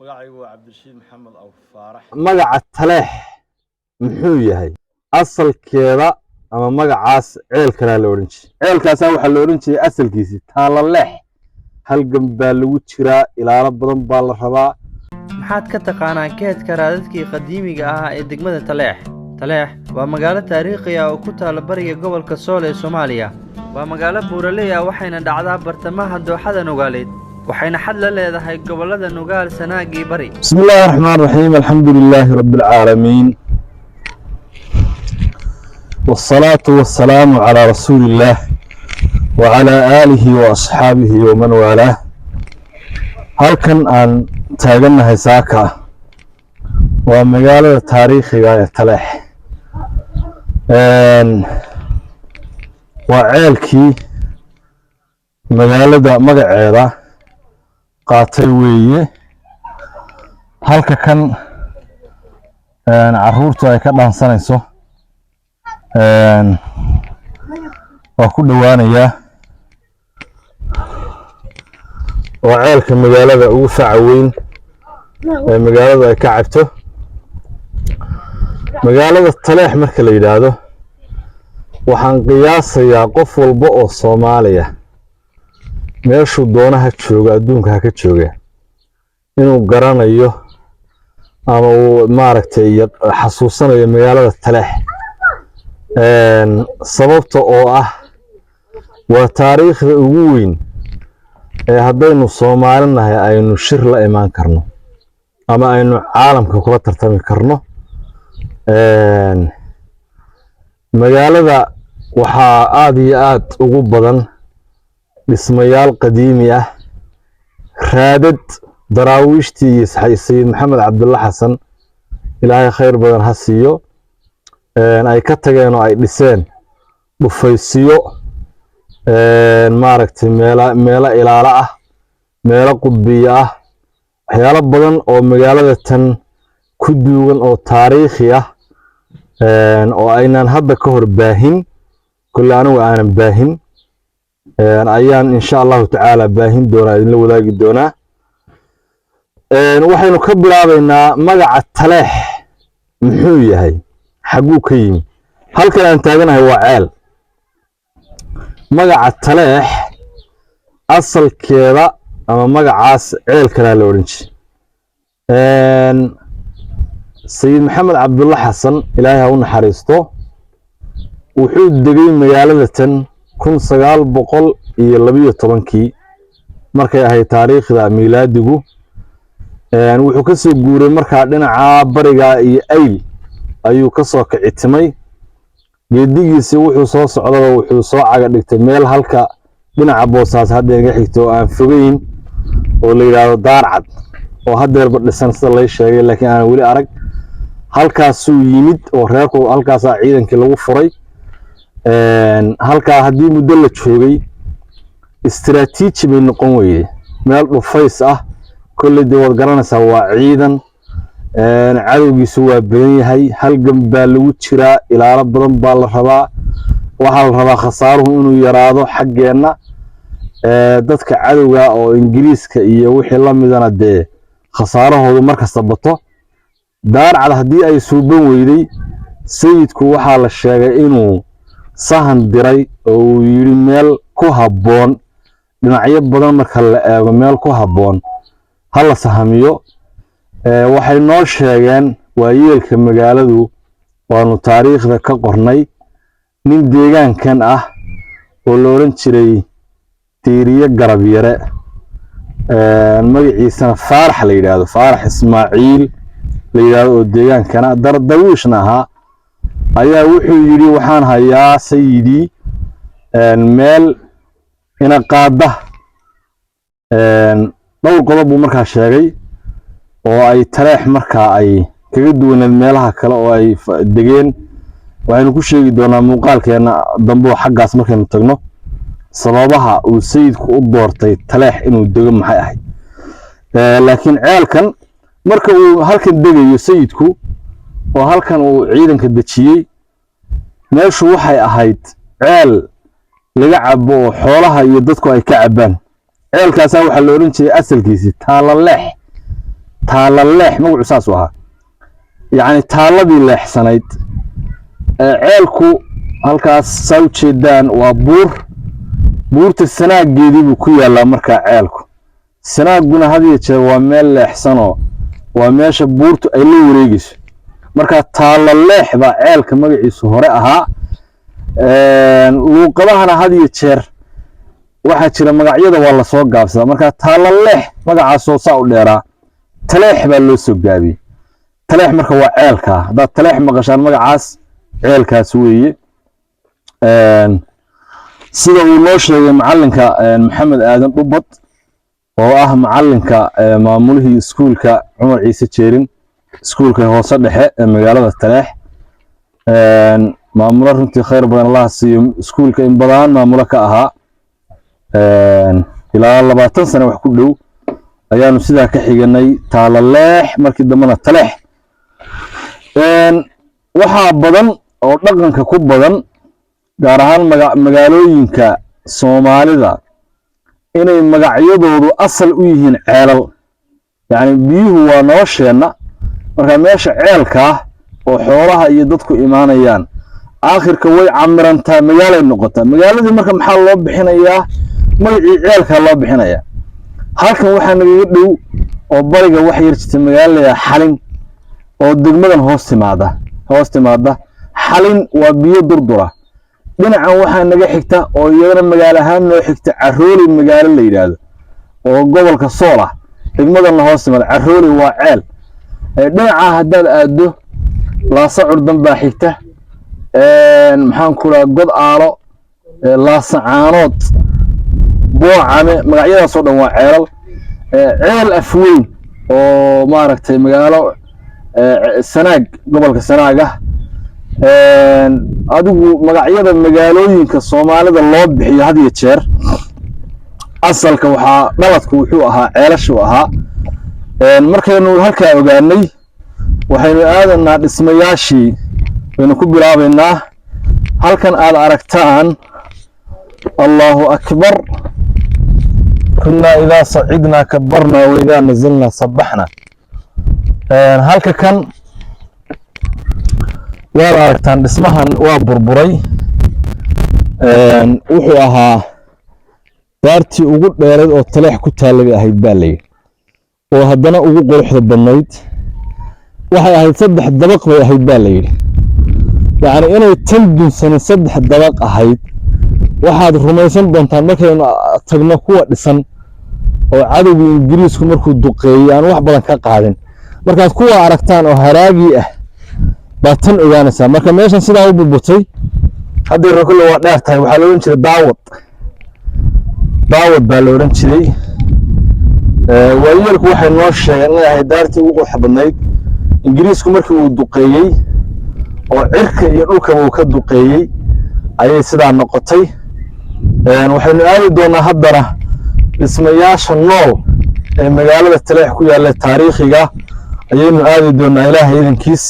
Magacaygu waa Cabdirashiid Maxamed Aw Faarax. Magaca Taleex muxuu yahay asalkeeda ama magacaas? Ceel kalaa la odhan jiray. Ceelkaasaa waxaa la odhan jiray asalkiisii Taalaleex. Halgan baa lagu jiraa, ilaalo badan baa la rabaa. Maxaad ka taqaanaa keedka raadadkii qadiimiga ahaa ee degmada Taleex? Taleex waa magaalo taariikhi ah oo ku taala bariga gobolka Sool ee Soomaaliya. Waa magaalo buuraley ah, waxayna dhacdaa bartamaha dooxada Nugaaleed, waxayna xad la leedahay gobollada Nugaal, Sanaag iyo Bari. بسم الله الرحمن الرحيم، الحمد لله رب العالمين، والصلاة والسلام على رسول الله وعلى آله وأصحابه ومن والاه. Halkan aan taagannahay saaka waa magaalada taariikhiga ee Taleex. Waa ceelkii magaalada magaceeda qaatay weeye. Halka kan caruurtu ay ka dhaansanayso waa ku dhowaanayaa. Waa ceelka magaalada ugu faca weyn ee magaalada ay ka cabto. Magaalada Taleex marka la yidhaahdo, waxaan qiyaasayaa qof walba oo Soomaaliya, meeshuu doonaha jooga, adduunka ha ka jooga, inuu garanayo ama uu maaragtay xasuusanayo magaalada Taleex. Sababta oo ah waa taariikhda ugu weyn ee haddaynu Soomaali nahay aynu shir la imaan karno ama aynu caalamka kula tartami karno. Magaalada waxaa aada iyo aad ugu badan dhismayaal qadiimi ah, raadad Daraawiishtii iyo Sayid Maxamed Cabdulla Xasan, Ilaahay khayr badan ha siiyo, ay ka tageen oo ay dhiseen dhufaysiyo, maaragtay, meelo ilaalo ah, meelo qudbiyo ah, waxyaalo badan oo magaalada tan ku duugan oo taariikhi ah, oo aynaan hadda ka hor baahin. Kolle anigu aanan baahin ayaan insha Allahu tacaala baahin doonaa, idinla wadaagi doonaa. Waxaynu ka bilaabaynaa magaca Taleex muxuu yahay, xagguu ka yimi? Halkan aan taaganahay waa ceel. Magaca Taleex asalkeeda ama magacaas ceel kalaa la odhan jiray. Sayid Maxamed Cabdulla Xasan, Ilaahay ha u naxariisto, wuxuu degay magaalada tan 1912-kii markay ahayd taariikhda miilaadigu. Wuxuu ka soo guuray markaa dhinaca bariga iyo Ayl ayuu ka soo kicitimay. Geedigiisi wuxuu soo socdaba wuxuu soo caga dhigtay meel halka dhinaca Boosaas hadda iga xigto oo aan fogeyn oo la yidhaahdo Daarcad, oo haddeerba dhisan sida lay sheegay, laakiin aanan weli arag. Halkaasuu yimid oo reerku halkaasaa ciidankii lagu furay. Halkaa haddii muddo la joogay, istiraatiiji bay noqon weyde meel dhufays ah. Kolley dee waad garanaysaa, waa ciidan, cadowgiisu waa badan yahay, halgan baa lagu jiraa, ilaalo badan baa la rabaa. Waxaa la rabaa khasaaruhu inuu yaraado xaggeenna, dadka cadowga oo Ingiriiska iyo wixii la midana dee khasaarahoodu markasta bato. Daarcad haddii ay suuban weyday, sayidku waxaa la sheegay inuu sahan diray oo uu yidhi meel ku habboon dhinacyo badan marka la eego, meel ku habboon ha la sahamiyo. Waxay noo sheegeen waayeelka magaaladu, waanu taariikhda ka qornay, nin deegaankan ah oo la odhan jiray Diiriye Garabyare, magaciisana Faarax la yidhaahdo, Faarax Ismaaciil la yidhaahdo, oo deegaankana dardawiishna ahaa, ayaa wuxuu yidhi: "Waxaan hayaa, sayidii, meel ina qaada." Dhowr qodob buu markaa sheegay oo ay Taleex markaa ay kaga duwaneed meelaha kale oo ay degeen. Waxaynu ku sheegi doonaa muuqaalkeena dambe oo xaggaas markaynu tagno sababaha uu sayidku u doortay Taleex inuu dego maxay ahayd. Laakiin ceelkan marka uu halkan degayo sayidku oo halkan uu ciidanka dejiyey, meeshu waxay ahayd ceel laga cabo oo xoolaha iyo dadku ay ka cabaan. Ceelkaasaa waxaa la odhan jiray asalkiisii Taalaleex. Taalaleex magacu saasuu ahaa, yacni taaladii leexsanayd. Ceelku halkaas saa u jeedaan waa buur, buurta sanaaggeedii buu ku yaallaa. Markaa ceelku sanaagguna had iyo jeer waa meel leexsanoo waa meesha buurtu ay la wareegeyso. Markaa Taalaleex baa ceelka magaciisu hore ahaa. Luuqadahana had iyo jeer waxaa jira magacyada waa lasoo gaabsadaa. Markaa Taalaleex magacaasoo saa u dheeraa Taleex baa loo soo gaabiyey. Taleex marka waa ceelkaa. Haddaad Taleex maqashaan, magacaas ceelkaas weeye. Sida uu noo sheegay macalinka Maxamed Aadan Dhubad, oo ah macalinka maamulihii iskuulka Cumar Ciise Jeerin, iskuulka hoose dhexe ee magaalada Taleex, maamulo runtii khayr badan Allaha siiyo, iskuulka in badan maamulo ka ahaa, ilaa 20 sano wax ku dhow, ayaanu sidaa ka xiganay Taalaleex, markii dambena Taleex. Waxaa badan oo dhaqanka ku badan, gaar ahaan magaalooyinka Soomaalida, inay magacyadoodu asal u yihiin ceelal. Yacni biyuhu waa nolosheenna. Marka meesha ceelkaa oo xoolaha iyo dadku imaanayaan, aakhirka way camirantaa, magaalay noqotaa. Magaaladii marka maxaa loo bixinayaa? Magacii ceelkaa loo bixinayaa. Halkan waxaa nagaga dhow oo bariga wax yar jirta magaalo Xalin oo degmadan hoos timaada. Xalin waa biyo durdura. Dhinacan waxaa naga xigta oo iyadana magaalo ahaan noo xigta Carooli, magaalo la yidhaahdo oo gobolka Sool ah, degmadanna hoos timaada. Carooli waa ceel. Dhinaca haddaad aaddo, Laasa Curdan baa xigta, maxaan ku dhaha, God Aalo, Laasa Caanood, Boocame, magacyadaasoo dhan waa ceelal. Ceel Afweyn oo maaragtay magaalo Sanaag, gobolka Sanaag ah. Adigu magacyada magaalooyinka Soomaalida loo bixiyo had iyo jeer asalka waxaa dhaladku wuxuu ahaa ceelashuu ahaa. Markaynu halkaa ogaanay, waxaynu aadanaa dhismayaashii. Baynu ku bilaabaynaa halkan aad aragtaan. Allahu akbar! Kunaa idaa sacidnaa kabarnaa wa idaa nazalnaa sabaxna. Halka kan waad aragtaan, dhismahan waa burburay. Wuxuu ahaa daartii ugu dheerayd oo Taleex ku taallay bay ahayd baa layidhi, oo haddana ugu quruxda badnayd. Waxay ahayd 3 dabaq bay ahayd baa layidhi. Yacni inay tan dunsanin 3 dabaq ahayd waxaad rumaysan doontaan markaynu tagno kuwa dhisan oo cadowgii Ingiriisku markuu duqeeyey aan wax badan ka qaadin. Markaad kuwa aragtaan oo haraagii ah baad tan ogaanaysaa. Marka meeshan sidaa u burburtay haddii kolle waa dheer tahay. Waxaa la odhan jiray Daawad, Daawad baa la odhan jiray. Waayeelku waxay noo sheegeen inay ahayd daartii ugu quruxda badnayd. Ingiriisku markii uu duqeeyey oo cirka iyo dhulkaba uu ka duqeeyey ayay sidaa noqotay. Waxaynu aadi doonaa haddana dhismayaasha nool ee magaalada Taleex ku yaalla taariikhiga ayaynu aadi doonaa, Ilaahay idankiis.